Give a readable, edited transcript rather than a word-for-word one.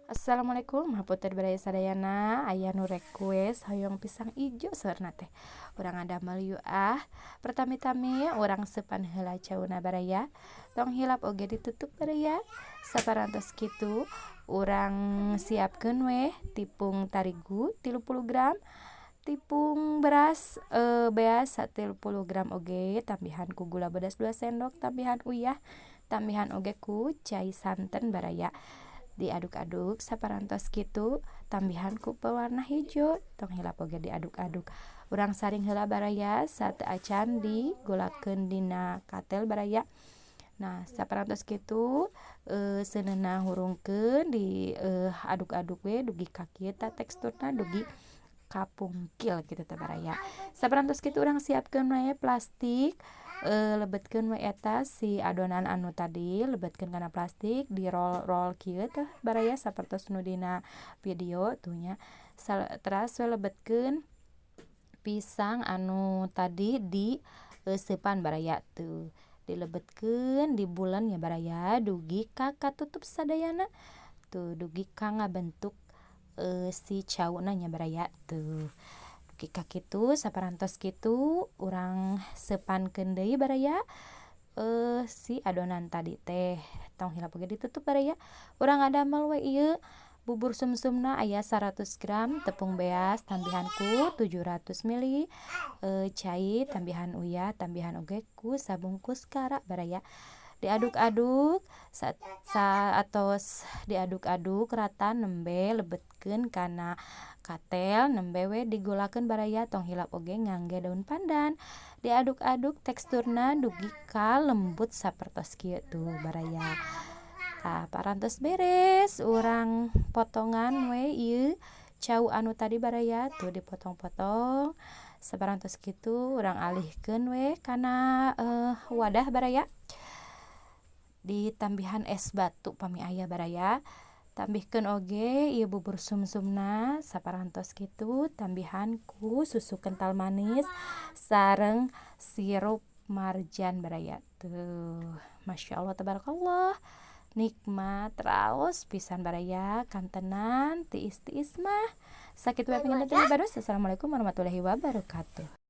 Assalamualaikum, hapunten baraya sadayana. Aya nu request hoyong pisang ijo saurna teh. Urang ngadamel yuk ah. Pertami-tami urang seupan heula cauna, baraya. Tong hilap oge ditutup, baraya. Saparantos kitu urang siapkeun weh tipung tarigu 30 gram, tipung beras beas 30 gram oge, tambihan ku gula bodas 2 sendok, tambihan uyah, tambihan oge ku cai santen, baraya. Diaduk-aduk. Saparantos kitu tambihan ku pewarna hijau. Tong hilap oge diaduk-aduk. Urang saring heula, baraya, sateuacan digulakeun dina katel, baraya. Nah, saparantos kitu seuneuna hurungkeun, di aduk-aduk we dugi ka kieu tah teksturna, dugi kapungkil kitu teh, baraya. Saparantos kitu urang siapkeun we plastik, lebetkeun we eta si adonan anu tadi, lebetkeun kana plastik, di roll roll kieu tah, baraya, sapertos nu dina video tuh nya. Teras we lebetkeun pisang anu tadi di seupan, baraya. Tuh, dilebetkeun, dibulen nya, baraya, dugi ka katutup sadayana. Tuh, dugi ka ngabentuk si cauna nya, baraya. Tuh, dugi ka kitu. Saparantos kitu urang seupankeun deui, baraya, si adonan tadi teh. Tong hilap oge ditutup, baraya. Urang ngadamel we ieu bubur sumsumna. Aya 100 gram tepung beas, tambihan ku 700 mili cai, tambihan uyah, tambihan oge ku sabungkus kara, baraya. Diaduk-aduk. Saatos diaduk-aduk rata, nembe lebetkeun kana katel, nembe we digulakeun, baraya. Tong hilap oge ngangge daun pandan. Diaduk-aduk teksturna dugi ka lembut sapertos kieu tuh, baraya. Tah, parantos beres, urang potongan we ieu cau anu tadi, baraya. Tuh, dipotong-potong. Saparantos kitu urang alihkeun we kana wadah, baraya. Ditambihan es batu pami aya, baraya. Tambihkeun oge ieu bubur sumsumna. Saparantos kitu tambihan ku susu kental manis sareng sirup marjan, baraya. Tuh, masya Allah tabarakallah, nikmat raos pisan, baraya, kantenan tiis-tiis mah. Sakitu we panginten. Assalamualaikum warahmatullahi wabarakatuh.